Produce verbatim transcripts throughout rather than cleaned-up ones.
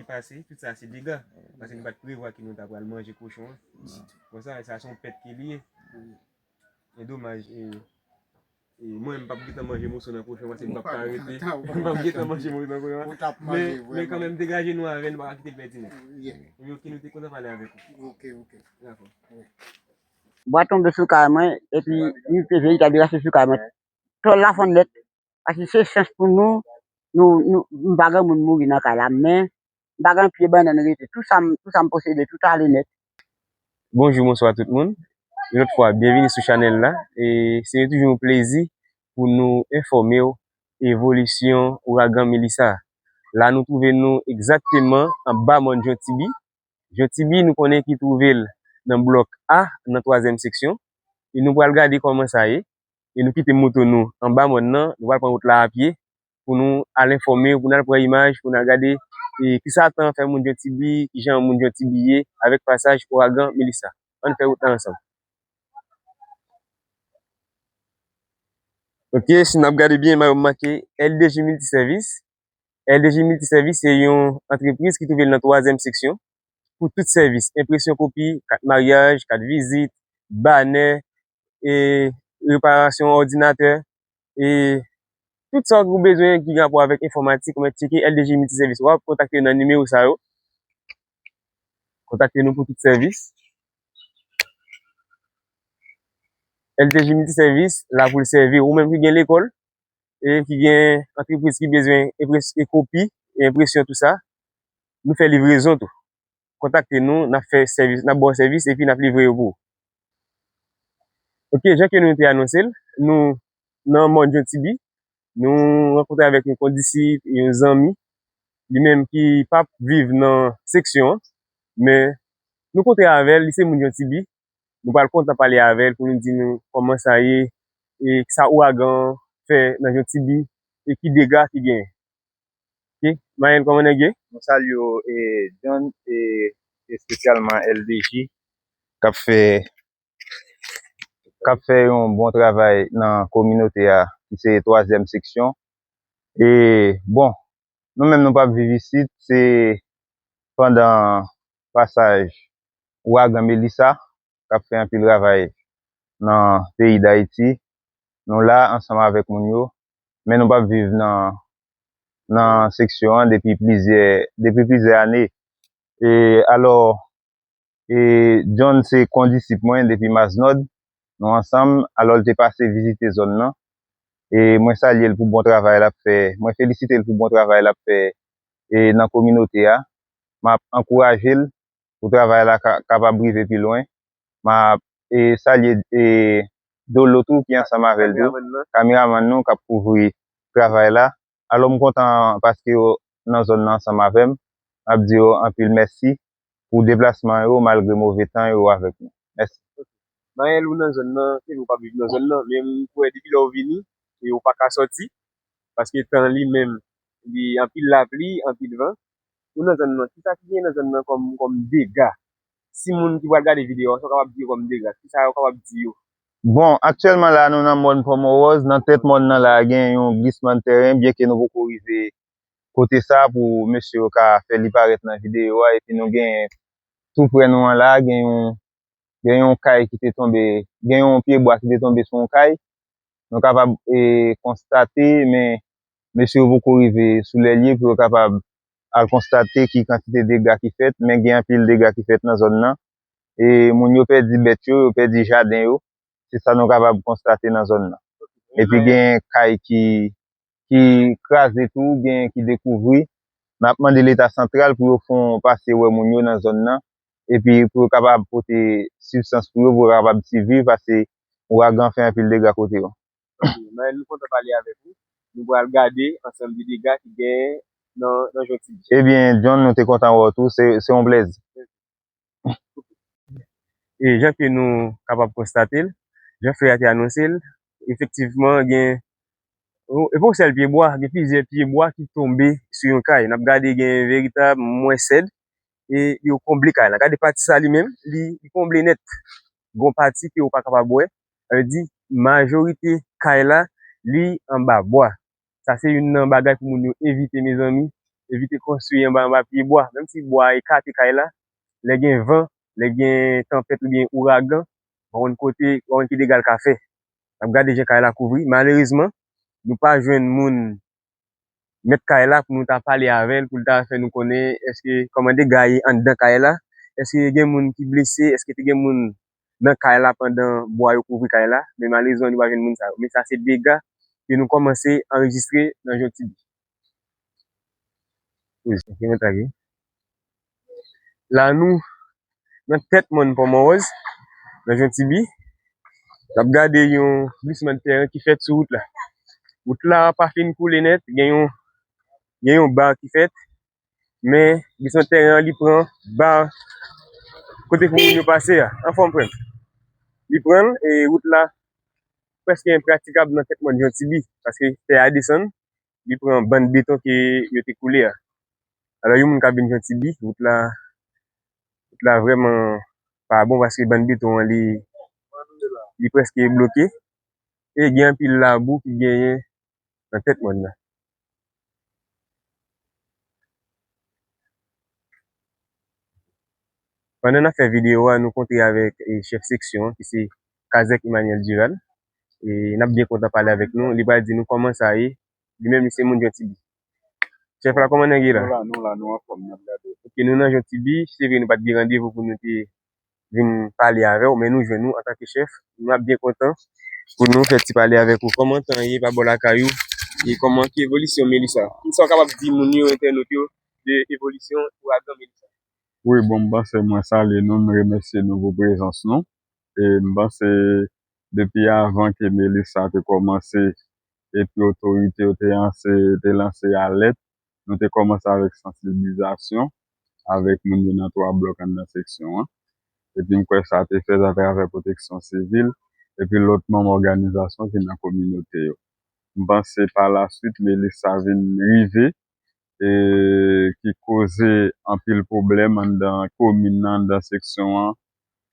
Pase, tout sa se dega. Paske nou pa t prevwa ke nou ta pral manje kochon an. Konsa, sa se yon pèt ke li ye. E domaj, e, e mwen, m p ap gentan manje moso nan kochon an, paske m p ap ka rete. M p ap gentan manje moso nan kochon an. Men, men kanmenm, degaje nou avè l, nou pa ka kite l pèdi nèt. Ebyen, ok, nou te kontan pale avèk ou. Ok, ok. Dakò. Bwa tonbe sou kay mwen, epi li te veye ta derache sou kay mwen. Tòl la fann nèt. Paske se chans pou nou, nou, nou, m pa gen moun mouri nan kay la, men m pa gen pye bannann rete. Tou sa m, tou sa m posede, tout ale nèt. Bonjou, bonswa tout moun. Yon lòt fwa, byenvini sou chanèl la. E se toujou yon plezi pou nou enfòme w evolisyon ouragan Melissa. La, nou twouve nou egzakteman anba mòn Jon Tibi. Jon Tibi, nou konnen ki twouve l nan blòk A, nan twazyèm seksyon. E nou pral gade kòman sa ye. E nou kite moto nou anba mòn nan, nou pral pran wout la a pye pou nou al enfòme, pou nou al pran imaj, pou nou al gade, e, kisa tan fè moun Jon Tibi, kijan moun Jon Tibi ye avèk pasaj ouragan Melissa. Ann fè wout la ansanm. Ok, si n ap gade byen, m ap make L D J Multiservice. L D J Multiservice se yon antrepriz ki twouve l nan twazyèm seksyon pou tout sèvis, enpresyon kopi, kat maryaj, kat vizit, banè, e reparasyon òdinatè, e tout sa ou bezwen ki gen rapò avèk enfòmatik, ou mèt tcheke L D J Multiservice. W ap kontakte yo nan nimewo sa yo. Kontakte nou pou tout sèvis. L D J Multiservice la pou l sèvi ou menm ki gen lekòl, e ki gen antrepriz ki bezwen enpres-, e kopi, e enpresyon, tou sa. Nou fè livrezon tou. Kontakte nou, n ap fè sèvis, n ap ba w sèvis epi n ap livre yo pou ou. Ok, jan ke nou te anonse l, nou nan mòn Jon Tibi, nou rankontre avèk yon kondisip, yon zanmi, li menm ki p ap viv nan seksyon an, men nou kontre avè l, li se moun Jon Tibi, nou pral kontan pale avè l pou nou di nou kòman sa ye, e kisa ouragan an fè nan Jon Tibi, e ki dega ki genyen. Ok, Maël, kòman nèg ye? Nou salye w, e, John, e espesyalman L D J, k ap fè, k ap fè yon bon travay nan kominote a, ki se twazyèm seksyon. E, bon, nou menm nou p ap viv isit, se pandan pasaj ouragan Melissa, k ap fè anpil ravaj nan peyi Dayiti. Nou la ansanm avèk moun yo, men nou p ap viv nan, nan seksyon an depi plizyè, depi plizyè ane. E alò, e John se kondisip mwen depi Maznòd. Nou ansanm, alò l te pase vizite zòn nan. E mwen salye l pou bon travay l ap fè. Mwen felisite l pou bon travay l ap fè, e nan kominote a. M ap ankouraje l pou travay la ka, kapab rive pi lwen. M ap, e, salye, e, Dolo tou ki ansanm avè l tou. Kameramann nan. Kameramann nou k ap kouvri travay la. Alò m kontan paske yo nan zòn nan ansanm avè m. M ap di yo anpil mèsi pou deplasman yo malgre move tan yo avèk nou. Mèsi. Maël, ou nan zòn nan, se vre ou p ap viv nan zòn nan, men m kwè depi lè w vini, e ou pa ka sòti, paske tan li menm, li anpil lapli, anpil van. Ou nan zòn nan, kisa ki gen nan zòn nan kòm, kòm dega? Si moun ki pral gade videyo a, sa w kapab di yo kòm dega, kisa yo kapab di yo? Bon, aktyèlman la, nou nan mòn Pòmowòz, nan tèt mòn nan la, gen yon glisman tèren, byenke nou poko rive kote sa pou mesye yo ka fè li parèt nan videyo a, epi nou gen tou prè nou an la, gen yon, gen yon kay ki te tonbe, gen yon pye bwa ki te tonbe sou yon kay. Nou kapab, e, konstate, men mesye yo poko rive sou lè l ye pou yo kapab al konstate ki kantite dega ki fèt, men gen anpil dega ki fèt nan zòn nan. E moun yo pèdi bèt yo, yo pèdi jaden yo. Se sa nou kapab konstate nan zòn nan. Epi gen kay ki, ki kraze tou, gen ki dekouvri. N ap mande Leta santral pou yo fè yon pase wè moun yo nan zòn nan, epi pou yo kapab pote sibstans pou yo, pou yo kapab siviv, paske ouragan fè anpil dega kote yo. Ok, Maël, nou kontan pale avèk ou. Nou pral gade ansanm de dega ki genyen nan, nan Jon Tibi. Ebyen, John, nou te kontan wè w tou, se, se yon plèzi. E jan ke nou kapab konstate l, jan frè a te anonse l, efektivman, gen, e pa yon sèl pye bwa, gen plizyè pye bwa ki tonbe sou yon kay. N ap gade, gen veritab, m wè sèd, e yo konble kay la. Gade pati sa li menm, li, li konble nèt. Gon pati ke ou pa kapab wè. Sa vle di, majorite kay la, li anba bwa. Sa se youn nan bagay pou moun yo evite, mezanmi. evite konstwi anba, anba pye bwa. Menm si bwa a ekate kay la, lè gen van, lè gen tanpèt oubyen ouragan, w a konn kote, w a konn ki dega l ka fè. N ap gade jan kay la kouvri. Malerezman, nou pa jwenn moun mèt kay la pou nou ta pale avè l, pou l ta fè nou konnen èske kòman dega ye anndan kay la, èske gen moun ki blese, èske te gen moun nan kay la pandan bwa yo kouvri kay la, men malerezman nou pa jwenn moun sa yo. Men sa se dega ke nou kòmanse anrejistre nan Jon Tibi. Wi, ok, mwen trake. La nou nan tèt mòn Pòmòwòz, nan Jon Tibi. N ap gade yon glisman de tèren ki fèt sou wout la. Wout la pa fin koule nèt, gen yon, gen yon ba ki fèt, men glisman de tèren an li pran ba kote pou moun yo pase a. Anfòm frè m. Li pran l, e wout la prèske enpratikab nan tèt mòn Jon Tibi, paske tè a desann, li pran bann beton ke yo te koule a. Alò, yon moun k ap vin Jon Tibi, wout la, wout la vrèman pa bon paske bann beton an, li, li prèske bloke. E gen anpil labou ki genyen nan tèt mòn nan. Pandan n ap fè videyo a, nou kontre avèk, e, chèf seksyon an, ki se Kazèk Emmanuel Dural. E n ap byen kontan pale avèk nou. Li pral di nou kòman sa ye. Li menm, li se moun Jon Tibi. Chèf la, kòman nèg ye la? Nou la, nou la, nou anfòm, n ap gade. Ok, nou nan Jon Tibi. Se vre, nou pa t gen randevou pou nou te vin pale avè w, men nou jwenn ou antanke chèf. Nou ap byen kontan pou nou fè ti pale avèk ou. Kòman tan ye pa bò lakay ou? E kòman ki evolisyon Melissa? Kisa w kapab di moun yo, entènot yo, de evolisyon ouragan Melissa? Wi, bon, m panse mwen salye nou, m remèsye nou pou prezans nou. E m panse depi avan ke Melissa te kòmanse, epi otorite yo te lanse, te lanse alèt, nou te kòmanse avèk sansibilizasyon avèk moun yo nan twa blòk anndan seksyon an. Epi m kwè sa te fèt atravè pwoteksyon sivil epi lòt manm òganizasyon ki nan kominote yo. M panse pa la swit, Melissa vin rive, e ki koze anpil pwoblèm anndan komin nan, anndan seksyon an,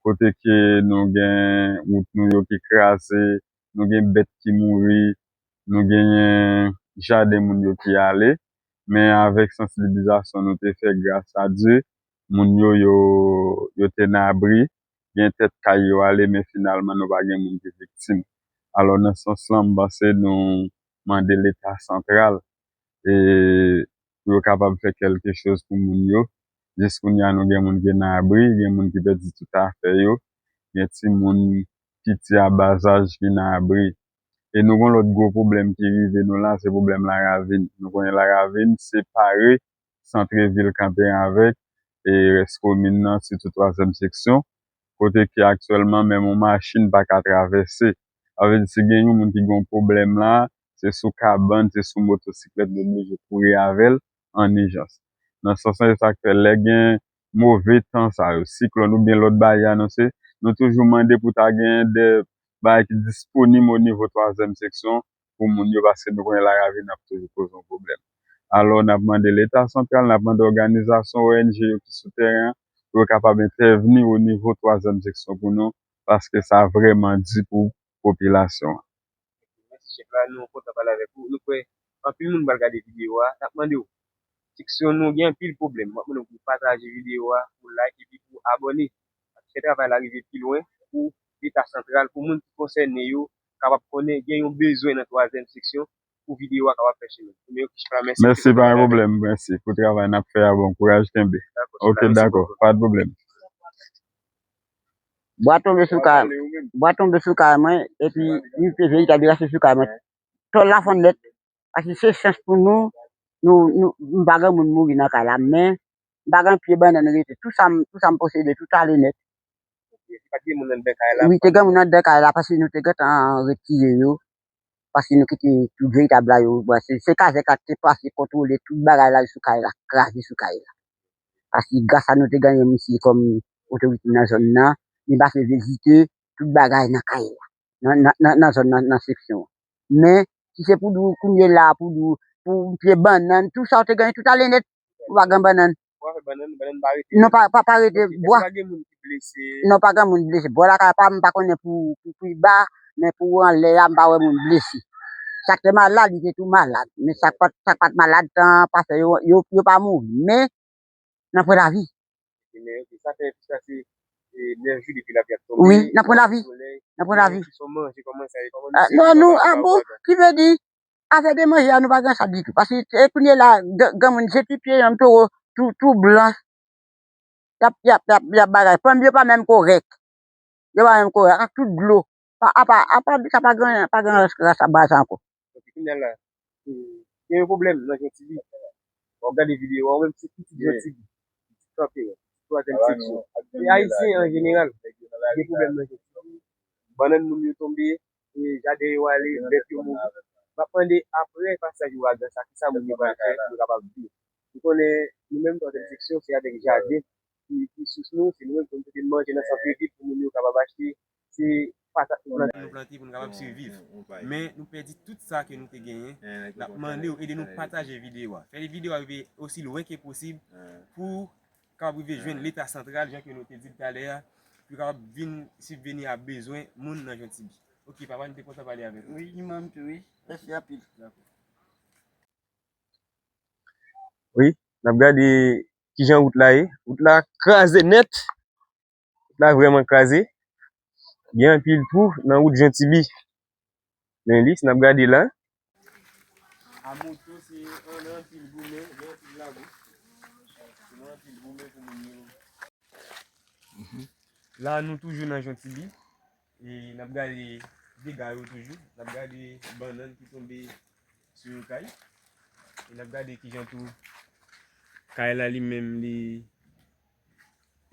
kote ke nou gen wout nou yo ki kraze, nou gen bèt ki mouri, nou genyen jaden moun yo ki ale. Men avèk sansibilizasyon nou te fè, gras a Dye, moun yo, yo, yo te nan abri, gen tèt kay yo ale, men finalman nou pa gen moun ki viktim. Alò, nan sans lan, m panse nou mande Leta santral, e, pou yo kapab fè kèlke choz pou moun yo. Jis kounye a, nou gen moun ki nan abri, gen moun ki pèdi tout afè yo, gen timoun piti a ba zaj ki nan abri. E nou gen lòt gwo pwoblèm ki rive nou la, se pwoblèm laravin. Nou konnen laravin separe santrevil Kanperen avèk, e, rès komin nan, sitou twazyèm seksyon, kote ke aktyèlman menm yon machin pa ka travèse. Sa vle di, si gen yon moun ki gen yon pwoblèm la, se sou kabann, se sou motosiklèt, nou oblije kouri avè l an ijans. Nan sans lan, se sa k fè lè gen move tan sa yo, siklòn oubyen lòt bagay anonse, nou toujou mande pou ta gen de bagay ki disponib o nivo twazyèm seksyon pou moun yo, paske nou konnen laravin ap toujou koze yon pwoblèm. Alò, n ap mande Leta santral, n ap mande òganizasyon O N G yo ki sou teren an, pou yo kapab entèvni o nivo twazyèm seksyon pou nou, paske sa vrèman di pou popilasyon an. Mèsi chèf la, nou kontan pale avèk ou. Nou kwè anpil moun pral gade videyo a. N ap mande w, seksyon nou gen anpil pwoblèm. M ap mande w pou w pataje videyo a, pou w like epi pou w abòne. Fè travay la rive pi lwen pou Leta santral, pou moun ki konsène yo kapab konnen gen yon bezwen nan twazyèm seksyon pou videyo a kapab fè chemen. Nimewo ki chif la, mèsi. Mèsi, pa gen pwoblèm. Mèsi pou travay n ap fè a. Bon kouraj, kenbe. Dakò, chif la, mèsi. Ok, dakò, pa de pwoblèm. Bwa tonbe sou kay, bwa tonbe sou kay mwen, epi li te veritab li pase sou kay mwen. Tòl la fonn nèt, paske se chans pou nou, nou, nou, m pa gen moun mouri nan kay la, men m pa gen pye bannann rete. Tou sa m, tou sa m posede, tout ale nèt. Ok, si pa t gen moun anndan kay la? Wi, te gen moun anndan kay la, paske nou te gentan retire yo. Paske nou kite tout veritab la yo brase. Se kazèk la te pase kontwole tout bagay la sou kay la, kraze sou kay la. Paske gras a nou te genyen misye kòm otorite nan zòn nan, li pase vizite tout bagay nan kay la, nan, nan, nan, nan zòn nan, nan seksyon an. Men, si se pou di w kounye la, pou di w, pou pye bannann, tou sa w te genyen, tout ale nèt, ou pa gen bannann. Bwa fè bannann, bannann pa rete. Non, pa, pa, pa rete. Ok, bwa. Èske pa gen moun ki blese? Non, pa gen moun blese. Bò lakay pa m, m pa konnen pou, pou pi ba, men pou anlè a, m pa wè moun blese. Sa k te malad, li te tou malad. Men sa k pa t, sa k pa t malad, tan an pase, yo, yo, yo pa mouri. Men, nan pwen lavi. Men, ok, sa fè, sa se, e, nèf jou depi lapli ap tonbe, wi, nan pwen lavi. Solèy, nan pwen lavi. Kesyon manje, kòman sa ye, kòman nou, ah, se non, nou, ah, bon, ki vle di, afè de manje a, nou pa gen sa ditou. Paske, e, kounye la, granmoun, se ti pye yanm towo, tou, tou blan. Y ap, y ap, y ap, y ap bagay. Fanm yo pa menm korèk. Yo pa menm korèk. Ak tout dlo. Pa, apa, apa, sa pa gen, pa gen rès gras a bagay sa ankò. Donk, kounye a la, e, gen yon pwoblèm nan Jan Tibi. W ap gade videyo a, ou menm se pitit Jan Tibi. Pitit kanpe, pitit twazyèm seksyon. E Ayisyen an jeneral, gen pwoblèm nan Jan Tibi. Bannann moun yo tonbe, e jaden yo ale, bèt yo mouri. M ap mande, apre pasaj ouragan sa, kisa moun yo pral fè pou yo kapab viv? Nou konnen, nou menm twazyèm seksyon, se avèk jaden ki, ki sous nou, se nou menm ki konn pote manje nan sant vil pou moun yo kapab achte, se patat nou plante, nou plante pou nou kapab siviv. Men nou pèdi tout sa ke nou te genyen. N ap mande w ede nou pataje videyo a. Fè videyo a rive osi lwen ke posib pou kapab rive jwenn Leta santral, jan ke nou te di l talè a, pou kapab vin sibveni a bezwen moun nan Jan Tibi. Ok, papa, nou te kontan pale avèk ou. Wi, imam tou, wi. Mèsi anpil. Dakò. Wi, n ap gade kijan wout la ye. Wout la kraze nèt. Wout la vrèman kraze. Gen anpil twou nan wout Jan Tibi. Men li, si n ap gade la. A moto, se ann anpil goumen, gen anpil labou. Se nan anpil goumen pou moun yo. La, nou toujou nan Jan Tibi. E n ap gade dega yo toujou. N ap gade bannann ki tonbe sou yon kay. E n ap gade kijan tou kay la li menm li,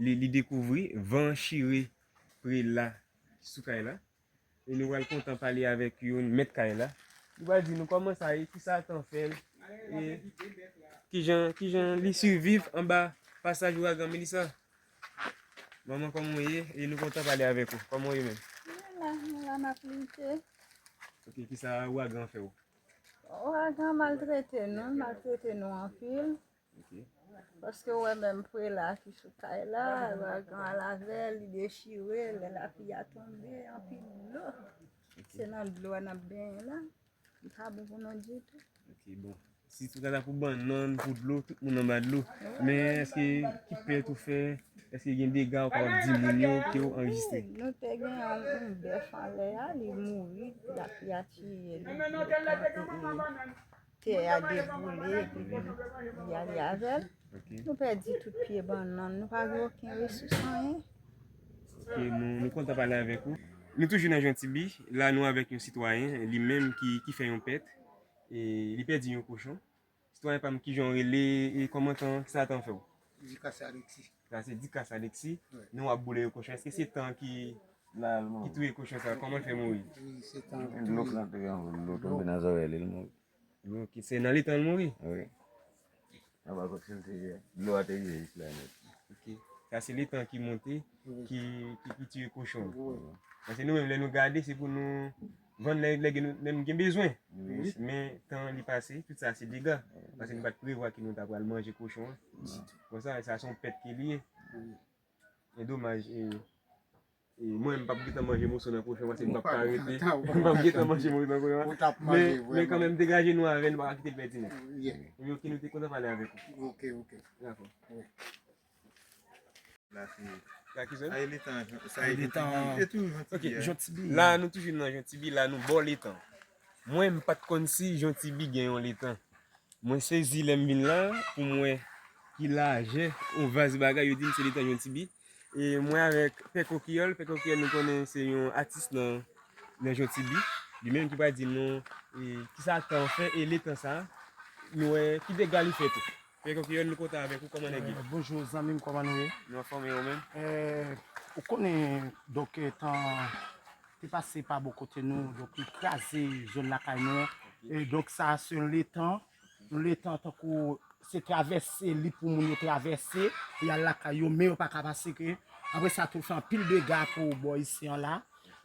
li, li dekouvri van chire pre la sou kay la. E nou pral kontan pale avèk yon mèt kay la. Li pral di nou kòman sa ye, kisa tan fè l, e kijan, kijan li siviv anba pasaj ouragan Melissa. Manman, kòman w ye? E nou kontan pale avèk ou. Kòman w ye menm? Mwen la, mwen la, m ap lite. Ok, kisa ouragan an fè w? Ouragan maltrete nou, maltrete nou anpil. Ok. Paske w wè menm pre la ki sou kay la, ouragan al avè l, li dechire, lè lapli a tonbe, anpil dlo. Ok. Se nan dlo a n ap benyen la. Li pa bon pou nou ditou. Ok, bon. Si tou sa pou bannann, pou dlo, tout moun anba dlo. Men èske ki pèt ou fè? Èske gen dega ou kapab di moun yo ke w anrejistre? Wi, nou te gen yon, yon bèf anlè a, li mouri, lapli a tiye li. Tè a deboule, epi li ale avè l. Ok. Nou pèdi tout pye bannann, nou pa gen okenn resous, anyen. Ok, nou, nou kontan pale avèk ou. Nou toujou nan Jan Tibi, la nou avèk yon sitwayen, li menm ki, ki fè yon pèt, e li pèdi yon kochon. Sitwayen pa m, kijan w rele, e kòman tan, kisa tan fè w? Dikase Alexis. Sa se Dikase Alexis. Wi. Nou ap boule yon kochon. Èske se tan ki, ki touye kochon sa? Kòman l fè mouri? Wi, se tan ki touye. Dlo k rantre anvan l, dlo tonbe nan zòrèy li, l mouri. Ok, se nan letan l mouri? Wi. Anba kot fil te ye, dlo a te rive jis la nèt. Ok. Sa se letan ki monte, wi, ki, ki, ki tiye kochon. Wi. Paske nou menm, lè nou gade, se pou nou vann lè, lè gen, lè nou gen bezwen. Wi. Men tan li pase, tout sa se dega. Paske nou pa t prevwa ke nou ta pral manje kochon an. Ditou. Konsa, sa se yon pèt ke li ye. Wi. E domaj, e, e mwen, m p ap gentan manje moso nan kochon, paske m p ap ka rete. M p ap gentan manje moso nan kochon. Ou t ap manje, men, men kanmenm, degaje nou avè l, nou pa ka kite l pèdi nèt. Yeah. Ebyen, ok, nou te kontan pale avèk ou. Ok, ok. Dakò. Wi. La, se, sa ki zòn? Sa e letan, sa e letan. E tou Jan Tibi. Ok, Jan Tibi. La, nou toujou nan Jan Tibi, la, nou bò letan. Mwen, m pa t konn si Jan Tibi gen yon letan. Mwen sezi lè m vin la, pou m wè ki lajè yon vaz bagay, yo di m se letan Jan Tibi. E mwen avèk Pè Kokiyòl, Pè Kokiyòl nou konnen se yon atis nan, nan Jan Tibi. Li menm ki pral di nou, e, kisa tan fè e letan sa, nou wè ki dega li fè tou. Pè Kokiyòl, nou kontan avèk ou, kòman nèg yo? Eh, bonjou, zanmi m, kòman nou ye? Nou anfòm, e ou menm? Eh, ou konnen, donk, eh, tan te pase pa bò kote nou, donk li kraze zòn lakay nou an. Ok. E donk sa se yon letan, yon letan tankou se travèse li pou moun yo travèse, y al lakay yo, men yo pa ka pase ke. Apre sa tou fè anpil dega pou bò isi an la.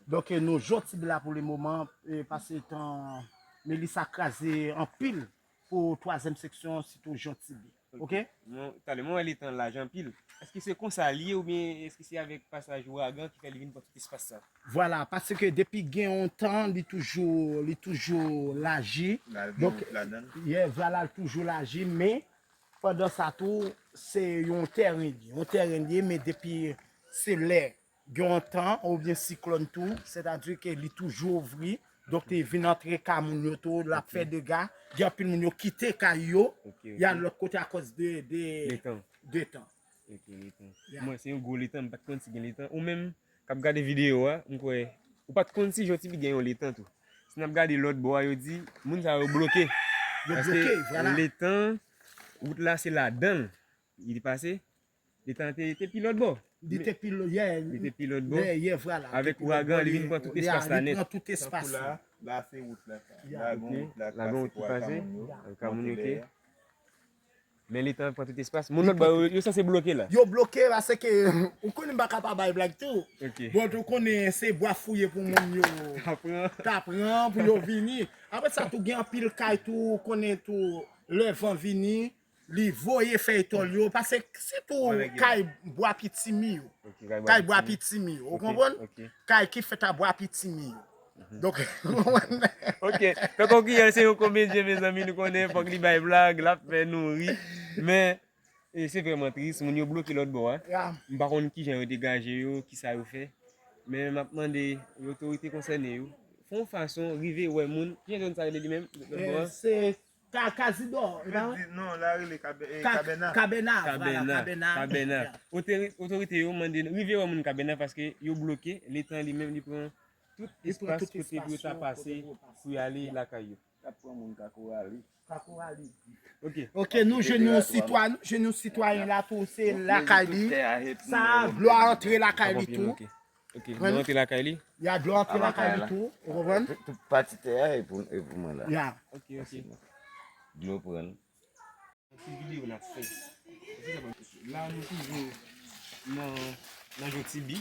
Donk e nou Jan Tibi la pou le moman, e pase tan Melissa kraze anpil pou twazyèm seksyon, sitou Jan Tibi. Ok? Mwen, talè, mwen wè letan laj anpil. Èske se konsa li ye oubyen èske se avèk pasaj ouragan ki fè li vin pran tout espas sa? Vwala, paske depi gen yon tan, li toujou, li toujou laji. Donk, yeah, vwala, li toujou laji, men pandan sa tou, se yon tèren li ye. Yon tèren li ye, men depi se lè gen yon tan oubyen siklòn tou, sètadi ke li toujou ouvri, donk li vin antre kay moun yo tou, l ap fè dega. Gen anpil moun yo kite kay yo, y al lòt kote akoz de, de, de tan. Ok, letan. Mwen, se yon gwo letan, m pa t konn si gen letan. Ou menm k ap gade videyo a, m kwè, ou pa t konn si Jean Tibi gen yon letan tou. Si n ap gade lòt bò a, yo di, moun sa yo bloke. Yo bloke, vwala. Paske letan, wout la se ladan l li pase. Letan te, te pi lòt bò. Li te pi lò, yeah. Li te pi lòt bò. Yeah, yeah, vwala. Avèk ouragan, li vin pran tout espas la nèt. Li pran tout espas la. La, se wout la. La, gen wout la k pase pou al ka moun yo. Al ka moun yo, ok. Men letan pran tout espas. Moun lòt bò yo, yo sanse bloke la. Yo bloke la, se ke, ou konnen m pa ka pa bay blag tou. Ok. Bon, ou konnen se bwa fouye pou moun yo ta pran, pou yo vini. Apre sa, tou gen anpil kay tou, ou konnen tou, lè van vini, li voye fèy tòl yo, paske sitou kay bwa pitimi yo. Ok, kay bwa pitimi. Kay bwa pitimi yo, ou konprann? Ok. Kay ki fèt a bwa pitimi yo. Donk, ok, Tonton Kriyòl se yon komedyen, mezanmi, nou konnen, fòk li bay blag, l ap fè nou ri. Men, e, se vrèman tris, moun yo bloke lòt bò a. M pa konn kijan yo degaje yo, kisa yo fè. Men m ap mande otorite konsène yo, fè yon fason, rive wè moun, kijan zòn sa rele li menm, lòt bò a? Se Ka-, Kazidò, e pa vre? Non, la rele Kabè-, e, Ka-, Kabèna. Kabèna, vwala, Kabèna, Kabèna. Kabèna. Otori-, otorite yo mande n rive wè moun Kabèna paske yo bloke, letan li menm li pran tout espas kote pou yo ta pase pou y ale lakay yo. L ap pran moun Kakorali. Kakorali. Ok. Ok, nou jwenn yon sitwa-, nou jwenn yon sitwayen la tou, se lakay li. Sa, dlo a antre lakay li tou. Ok, dlo antre lakay li? Ya, dlo antre lakay li tou, ou konprann? Tout, tout pati tè a e pou, e pou mwen la. Ya. Ok, ok. Dlo pran l. Ti videyo n ap fè. La, nou toujou nan, nan Jontibi.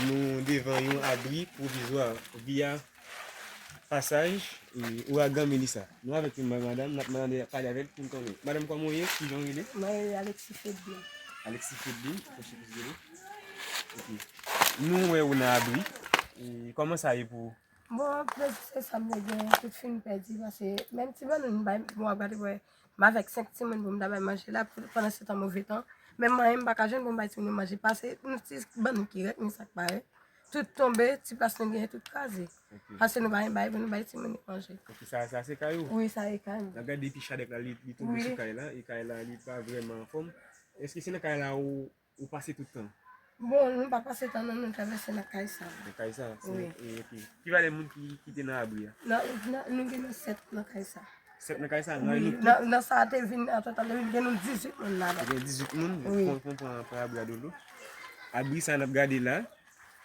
Nou devan yon abri pwovizwa via pasaj, e, ouragan Melissa. Nou avèk yon madanm, n ap mande pale avè l pou n konnen. Madanm, kòman w ye? Kijan w rele? Mwen rele Alexis Fedlin. Alexis Fedlin, pwoche plis de nou. Ok. Nou wè w nan abri. E, kòman sa ye pou ou? Bon, plezi se sa m te gen, tout fin pèdi, paske menm ti bannann m bay, bon, w ap gade wè, m avèk senk timoun pou m ta bay manje la, pandan se tan move tan. Menm manyen m pa ka jwenn pou m bay timoun yo manje, pase nou ti bannann ki rèk, ni sa k pa rèk. Tout tonbe, ti plas nou genyen tout kraze. Ok. Pase nou pa gen bagay pou nou bay timoun yo manje. Ok, sa, sa se kay ou? Wi, sa e kay m. N ap gade depi chadèk la, li, li tonbe sou kay la, e kay la, li pa vrèman anfòm. Èske se nan kay la ou Ou pase tout tan? Bon, nou pa pase tan non, nou travèse nan kay sa. Nan kay sa? Wi. E, ok. Ki valè moun ki, ki te nan abri a? Nan, nan, nou gen nou sèt nan kay sa. Sèt nan kay sa? Wi, nan, nan sa a te vin, an total, te vin gen nou dizuit moun ladan. Te gen dizuit moun? Wi. Pran, pran, pran, pran abri a dolo. Abri sa n ap gade la,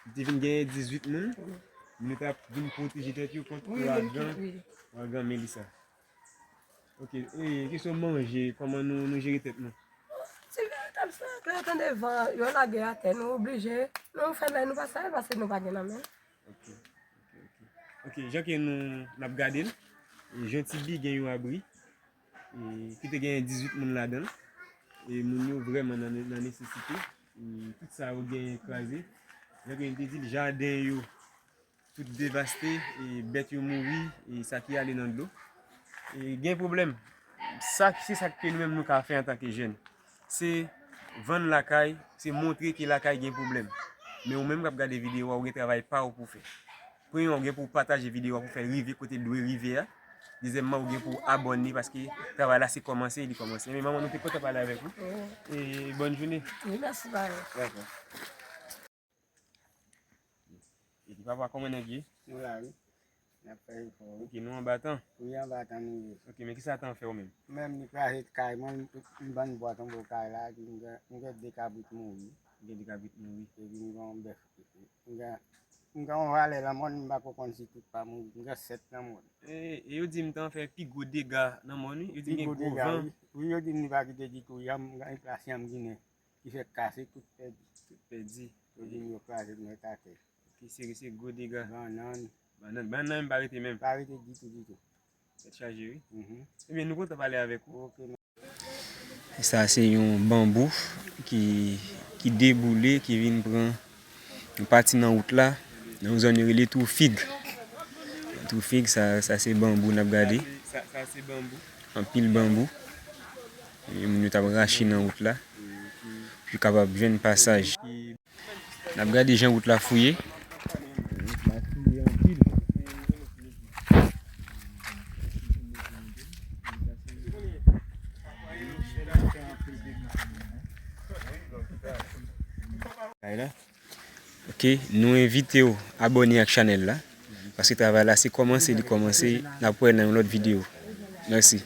li te vin genyen dizuit moun. Wi. Nou t ap vin pwoteje tèt yo kont ouragan, ouragan Melissa. Ok, e kesyon manje, kòman nou, nou jere tèt nou? Ti veritab sa, lè yo tande van, yo lage atè, nou oblije, nou fèmen, nou pa sa, pase nou pa gen nan men. Ok, ok, ok. Ok, jan ke nou, n ap gade l, e, Jontibi gen yon abri, e, ki te gen dizuit moun ladan l, e moun yo vrèman nan, nan nesesite, e, tout sa yo genyen kraze. Jan ke nou te di l, jaden yo, tout devaste, e bèt yo mouri, e sa ki ale nan dlo. E gen pwoblèm. Sa, se sa ke nou menm nou ka fè antanke jèn. Se vann lakay, se montre ke lakay gen pwoblèm. Men ou menm k ap gade videyo a, ou gen travay pa w pou w fè. Premyèman, ou gen pou w pataje videyo a pou fè l rive kote l dwe rive a. Dezyèmman, ou gen pou w abòne paske travay la se kòmanse, li kòmanse. Men manman, nou te kontan pale avèk ou. E bòn jounen. Wi, mèsi, parèy. Dakò. Epi papa, kòman nèg ye? Nou la wi. N ap fè efò wi. Ok, nou anba tan? Wi, anba tan nou ye. Ok, men kisa tan fè ou menm? Menm li kraze kay mwen, m, m vann bwa tonbe kay la, epi m gen, m gen de kabrit mouri. Gen de kabrit mouri. Epi m gen yon bèf, m gen, m gen yon valè lanmòn, m pa ko konn si tout pa mouri. M gen sèt lanmòn. E, e yo di m tan fè pi gwo dega nan mòn wi. Yo di m gen gwo van. Wi, yo di m li pa kite ditou, yanm, m gen plas yanm ginen. Ki fè kase tout pèdi. Tout pèdi. Yo di m yo kraze m mèt atè. Ki se, se gwo dega. Bannann. Bannann, bannann pa rete menm. Pa rete ditou, ditou. Tèt chaje wi. Mhm. Ebyen, nou kontan pale avèk ou. Ok. Sa se yon banbou ki, ki deboule, ki vin pran yon pati nan wout la, nan yon zòn yo rele Twou Fig. Twou Fig, sa, sa se banbou n ap gade. Anpil banbou. E moun yo t ap rache nan wout la pou yo kapab jwenn pasaj. N ap gade jan wout la fouye. Ok, nou envite w abòne ak chanèl la, paske travay la se kòmanse, li kòmanse, n ap wè nan yon lòt videyo. Mèsi.